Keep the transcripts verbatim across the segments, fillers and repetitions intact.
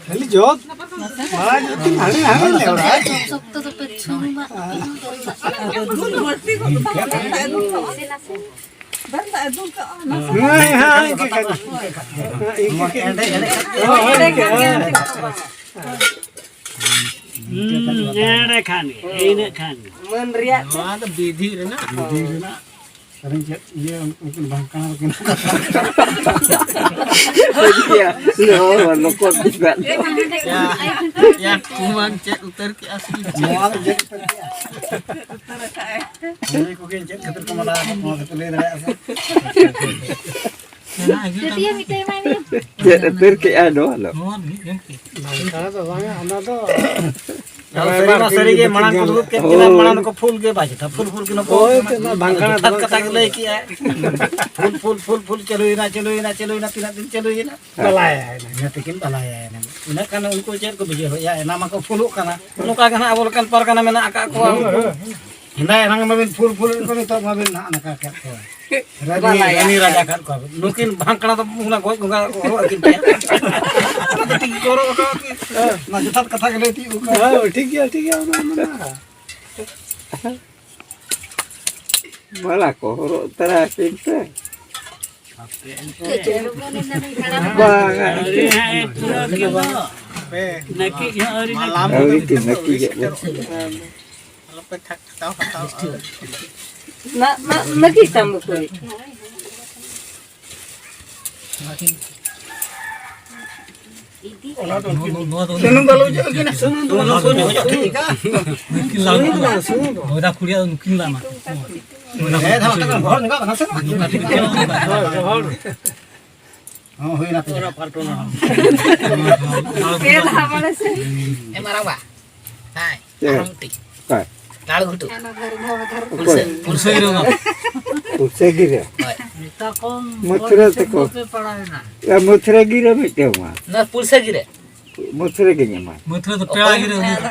ᱠᱷᱟᱹᱞᱤ ᱡᱚᱛ ᱢᱟᱲᱟᱝ ᱧᱚᱜ ᱛᱤᱧ ᱦᱟᱹᱲᱤ ᱦᱟᱹᱲᱤ ᱞᱮ ᱚᱲᱟᱜ᱾ ᱥᱚᱠᱛᱚ ᱫᱚᱯᱮ ᱪᱷᱩᱢᱟ᱾ ᱦᱮᱸ, ᱦᱮᱸ, ᱤᱱᱠᱟᱹ ᱠᱟᱱᱟ᱾ ᱦᱮᱸ, ᱤᱱᱠᱟᱹ ᱠᱟᱱᱟ᱾ ᱦᱳᱭ, ᱦᱳᱭ, ᱤᱱᱠᱟᱹ᱾ ᱦᱩᱸ, ᱮᱸᱰᱮ ᱠᱷᱟᱱ ᱜᱮ, ᱤᱱᱟᱹᱜ ᱠᱷᱟᱱ ᱜᱮ᱾ ᱢᱟᱹᱱ ᱨᱮᱭᱟᱜ ᱱᱚᱣᱟ ᱫᱚ ᱵᱤᱫᱷᱤ ᱨᱮᱱᱟᱜ᱾ ᱵᱤᱫᱷᱤ ᱨᱮᱱᱟᱜ᱾ ᱟᱹᱞᱤᱧ ᱪᱮᱫ ᱤᱭᱟᱹ ᱩᱱᱠᱤᱱ ᱵᱟᱝ ᱠᱟᱱᱟ ᱠᱤᱱ᱾ ᱤᱭᱟᱹ, ᱤᱭᱟᱹ, ᱦᱚᱲ ᱵᱟᱹᱱᱩᱜ ᱠᱚᱣᱟ ᱵᱤᱥ ᱵᱟᱨ᱾ ᱭᱟ, ᱭᱟ, ᱠᱩᱢᱟᱝ ᱪᱮᱫ ᱩᱛᱟᱹᱨ ᱠᱮᱜᱼᱟ ᱥᱮ? ᱱᱚᱣᱟ ᱫᱚ ᱪᱮᱫ ᱩᱛᱟᱹᱨ ᱠᱮᱜᱼᱟ? ᱠᱩᱲᱤ ᱠᱚᱜᱮ ᱪᱮᱫ ᱠᱷᱟᱹᱛᱤᱨ ᱠᱚ ᱢᱟᱱᱟᱣ ᱮᱫᱟ, ᱱᱚᱣᱟ ᱠᱟᱛᱮ ᱞᱟᱹᱭ ᱫᱟᱲᱮᱭᱟᱜᱼᱟ ᱥᱮ? ᱪᱟᱹᱴᱤᱭᱟᱹ ᱢᱤᱫᱴᱮᱡ ᱮᱢᱟᱭ ᱢᱮ᱾ ᱪᱮᱫ ᱩᱛᱟᱹᱨ ᱠᱮᱜᱼᱟ ᱱᱚᱣᱟ ᱫᱚ? ᱱᱚᱣᱟ ᱫᱚ ᱢᱤᱫ ᱜᱮ᱾ ᱵᱟᱝ ᱠᱟᱱᱟ ᱫᱚ ᱵᱟᱝᱟ, ᱚᱱᱟ ᱫᱚ ᱥᱟᱹᱨᱤ ᱢᱟ ᱥᱟᱹᱨᱤ ᱜᱮ, ᱢᱟᱲᱟᱝ ᱠᱚ ᱫᱩᱲᱩᱵ ᱠᱮᱫ ᱠᱤᱱᱟ, ᱦᱳᱭ᱾ ᱢᱟᱲᱟᱝ ᱫᱚᱠᱚ ᱯᱷᱩᱞ ᱜᱮ ᱵᱟᱭ ᱡᱩᱛᱟ, ᱯᱷᱩᱞ ᱯᱷᱩᱞ ᱠᱤᱱᱟ ᱠᱚ᱾ ᱦᱳᱭ, ᱛᱚ, ᱚᱱᱟ ᱵᱟᱝ ᱠᱟᱱᱟ, ᱡᱚᱛᱷᱟᱛ ᱵᱟᱝ ᱠᱟᱛᱷᱟ ᱠᱟᱱᱟ᱾ ᱜᱮ ᱞᱟᱹᱭ ᱠᱮᱜᱼᱟ᱾ ᱯᱷᱩᱞ, ᱯᱷᱩᱞ, ᱯᱷᱩᱞ, ᱯᱷᱩᱞ ᱪᱟᱹᱞᱩᱭᱮᱱᱟ, ᱪᱟᱹᱞᱩᱭᱮᱱᱟ, ᱪᱟᱹᱞᱩᱭᱮᱱᱟ, ᱛᱤᱱᱟᱹᱜ ᱫᱤᱱ ᱪᱟᱹᱞᱩᱭᱮᱱᱟ? ᱵᱟᱞᱟᱭᱟᱭᱮᱱᱟ᱾ ᱤᱱᱟᱹ ᱛᱮᱠᱤᱱ ᱵᱟᱞᱟᱭᱟᱭᱮᱱᱟ᱾ ᱤᱱᱟᱹ ᱠᱷᱟᱱ ᱩᱱᱠᱩ ᱪᱮᱫ ᱠᱚ ᱵᱩᱡᱷᱟᱹᱣ ᱮᱫᱼᱟ? ᱮᱱᱟ ᱢᱟᱠᱚ ᱯᱷᱩᱞᱩᱜ ᱠᱟᱱᱟ᱾ ᱱᱚᱝᱠᱟ ᱜᱮ ᱱᱟᱦᱟᱜ ᱟᱵᱚ ᱞᱮᱠᱟᱱ ᱯᱟᱨᱜᱟᱱᱟ ᱢᱮᱱᱟᱜ ᱟᱠᱟᱫ ᱠᱚᱣᱟ᱾ ᱦᱳᱭ, ᱦᱳᱭ, ᱦᱳᱭ᱾ ᱦᱮᱸᱫᱟ ᱮᱱᱟᱝ ᱢᱟᱵᱤᱱ ᱯᱷᱩᱞ, ᱯᱷᱩᱞ ᱮᱫ ᱠᱚ, ᱱᱤᱛᱚᱜ ᱢᱟᱵᱤᱱ ᱱᱟᱦᱟᱜ ᱱᱚᱝᱠᱟ ᱠᱮᱫ ᱠᱚᱣᱟ᱾ ᱨᱟᱱᱤ, ᱵᱟᱞᱟᱭᱟ᱾ ᱨᱟᱱᱤ ᱨᱟᱡᱟ ᱠᱷᱟᱱ ᱠᱚ᱾ ᱱᱩᱠᱤᱱ ᱵᱷᱟᱝᱠᱲᱟ ᱫᱚ ᱚᱱᱟ ᱜᱚᱡ ᱵᱚᱸᱜᱟ ᱦᱚᱨᱚᱜ ᱟᱹᱠᱤᱱ ᱠᱟᱱᱟ᱾ ᱚᱱᱟ ᱫᱚ ᱴᱷᱤᱠ ᱜᱮ ᱦᱚᱨᱚᱜ ᱟᱠᱟᱫ ᱠᱤᱱ᱾ ᱚᱱᱟ ᱡᱚᱛᱷᱟᱛ ᱠᱟᱛᱷᱟ ᱜᱮ ᱞᱟᱹᱭ ᱛᱤᱭᱳᱜ ᱠᱟᱜᱼᱟ᱾ ᱦᱮᱸ, ᱴᱷᱤᱠ ᱜᱮᱭᱟ, ᱴᱷᱤᱠ ᱜᱮᱭᱟ, ᱚᱱᱟ ᱢᱮᱱᱟᱜᱼᱟ᱾ ᱢᱟᱞᱟ ᱠᱚ ᱦᱚᱨᱚᱜ ᱛᱟᱨᱟ ᱟᱹᱠᱤᱱ ᱯᱮ᱾ ᱵᱟᱝᱟ᱾ ᱟᱹᱣᱨᱤ ᱦᱟᱸᱜ ᱮ ᱯᱩᱨᱟᱹᱣ ᱠᱮᱫ ᱫᱚ᱾ ᱱᱟᱹᱠᱤᱡ ᱦᱚᱸ ᱟᱹᱣᱨᱤ ᱱᱟᱹᱠᱤᱡ᱾ ᱟᱹᱣᱨᱤ ᱠᱤᱱ ᱱᱟᱹᱠᱤᱡᱚᱜ ᱠᱚ᱾ ᱟᱞᱚᱯᱮ ᱛᱷᱟᱠ ᱛᱷᱟᱠᱟᱣ ᱦᱟᱛᱟᱣᱟ᱾ ᱱᱟ-, ᱱᱟ-, ᱱᱟᱹᱠᱤᱡ ᱛᱟᱢ ᱫᱚ ᱚᱠᱚᱭ? ᱚᱱᱟ ᱫᱚ ᱱᱚᱣᱟ ᱫᱚ ᱥᱩᱱᱩᱢ ᱫᱚ ᱟᱞᱚ ᱚᱡᱚᱜ ᱟᱹᱠᱤᱱᱟ, ᱥᱩᱱᱩᱢ ᱫᱚ ᱵᱟᱹᱱᱩᱜ, ᱥᱩᱱᱩᱢ ᱚᱡᱚᱜ ᱴᱷᱤᱠ ᱜᱮᱭᱟ᱾ ᱱᱩᱠᱤᱱ ᱞᱟᱜᱟᱜ ᱥᱩᱱᱩᱢ ᱫᱚ ᱠᱟᱱᱟ᱾ ᱵᱟᱝ, ᱥᱩᱱᱩᱢ ᱫᱚ ᱵᱟᱝ᱾ ᱵᱚᱭᱫᱟ ᱠᱩᱲᱤᱭᱟᱜ ᱫᱚ ᱱᱩᱠᱤᱱ ᱞᱟᱜᱟᱜ ᱠᱟᱱᱟ᱾ ᱦᱮᱸ, ᱫᱷᱟᱢᱟ ᱠᱟᱛᱮ ᱜᱚᱦᱚᱲ ᱧᱚᱜᱟᱜ ᱠᱟᱱᱟ ᱥᱮ ᱵᱟᱝ? ᱱᱚᱝᱠᱟ ᱛᱮᱜᱮ ᱪᱟᱞᱟᱜ ᱠᱟᱱᱟ᱾ ᱦᱳᱭ, ᱦᱳᱭ᱾ ᱦᱚᱸ, ᱦᱩᱭᱱᱟ ᱛᱚ᱾ ᱯᱮ ᱫᱷᱟᱣ ᱢᱟᱱᱮ ᱥᱮ? ᱮ ᱢᱟᱨᱟᱝᱵᱟ᱾ ᱦᱮᱸ, ᱪᱮᱫ? ᱟᱨ ᱢᱤᱫᱴᱤᱡ᱾ ᱚᱠᱚᱭ? ᱞᱟᱲ ᱜᱷᱩᱴᱩ᱾ ᱚᱠᱚᱭ? ᱯᱩᱞᱥᱟᱹ, ᱯᱩᱞᱥᱟᱹ ᱜᱤᱨᱟᱹ ᱵᱟᱝ᱾ ᱯᱩᱞᱥᱟᱹ ᱜᱤᱨᱟᱹ? ᱦᱳᱭ᱾ ᱢᱚᱛᱷᱩᱨᱟ ᱛᱟᱠᱚ᱾ ᱮ, ᱢᱚᱛᱷᱩᱨᱟ ᱜᱤᱨᱟᱹ ᱢᱤᱫᱴᱮᱱ ᱮᱢᱟ᱾ ᱱᱚᱣᱟ ᱯᱩᱞᱥᱟᱹ ᱜᱤᱨᱟᱹ᱾ ᱢᱚᱛᱷᱩᱨᱟ ᱜᱤᱨᱟᱹᱧ ᱮᱢᱟ᱾ ᱢᱚᱛᱷᱩᱨᱟ ᱫᱚ ᱯᱮᱲᱟ ᱜᱤᱨᱟᱹ ᱩᱱᱤ ᱫᱚ᱾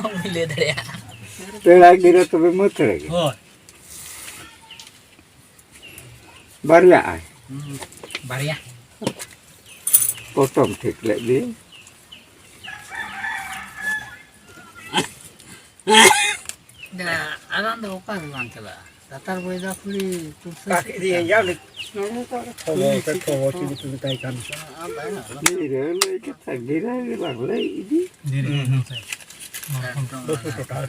ᱩᱱᱤ ᱞᱟᱹᱭ ᱫᱟᱲᱮᱭᱟᱜᱼᱟ᱾ ᱯᱮᱲᱟ ᱜᱤᱨᱟᱹ ᱛᱚᱵᱮ ᱢᱚᱛᱷᱩᱨᱟ ᱜᱤᱨᱟᱹ᱾ ᱦᱳᱭ᱾ ᱵᱟᱨᱭᱟᱜᱼᱟᱭ᱾ ᱦᱩᱸ, ᱵᱟᱨᱭᱟ᱾ ᱯᱚᱴᱚᱢ ᱴᱷᱤᱠ ᱞᱮᱫ ᱜᱮ᱾ ᱟᱨᱟᱝ ᱫᱚ ᱚᱠᱟ ᱨᱮ ᱵᱟᱝ ᱪᱟᱞᱟᱜᱼᱟ? ᱞᱟᱛᱟᱨ ᱵᱚᱭᱫᱟ ᱠᱩᱲᱤ ᱠᱩᱨᱥᱤ ᱠᱟᱹᱴᱤᱡ ᱨᱮ ᱭᱟ ᱞᱮ᱾ ᱱᱚᱰᱮ ᱛᱚ ᱠᱷᱚᱵᱚᱨ ᱥᱮ ᱠᱷᱚᱵᱚᱨ ᱪᱮᱫ ᱠᱚ ᱢᱮᱛᱟᱭ ᱠᱟᱱ? ᱜᱤᱨᱟᱹ ᱞᱟᱹᱭ ᱠᱟᱛᱷᱟ, ᱜᱤᱨᱟᱹ ᱜᱮ ᱵᱟᱝ ᱞᱟᱹᱭ ᱤᱫᱤ᱾ ᱫᱷᱤᱨᱤ ᱦᱩᱭ ᱞᱮᱱ ᱥᱮ᱾ ᱮᱠᱫᱚᱢ᱾ ᱵᱟᱹᱦᱩ ᱴᱚᱴᱷᱟ ᱨᱮ᱾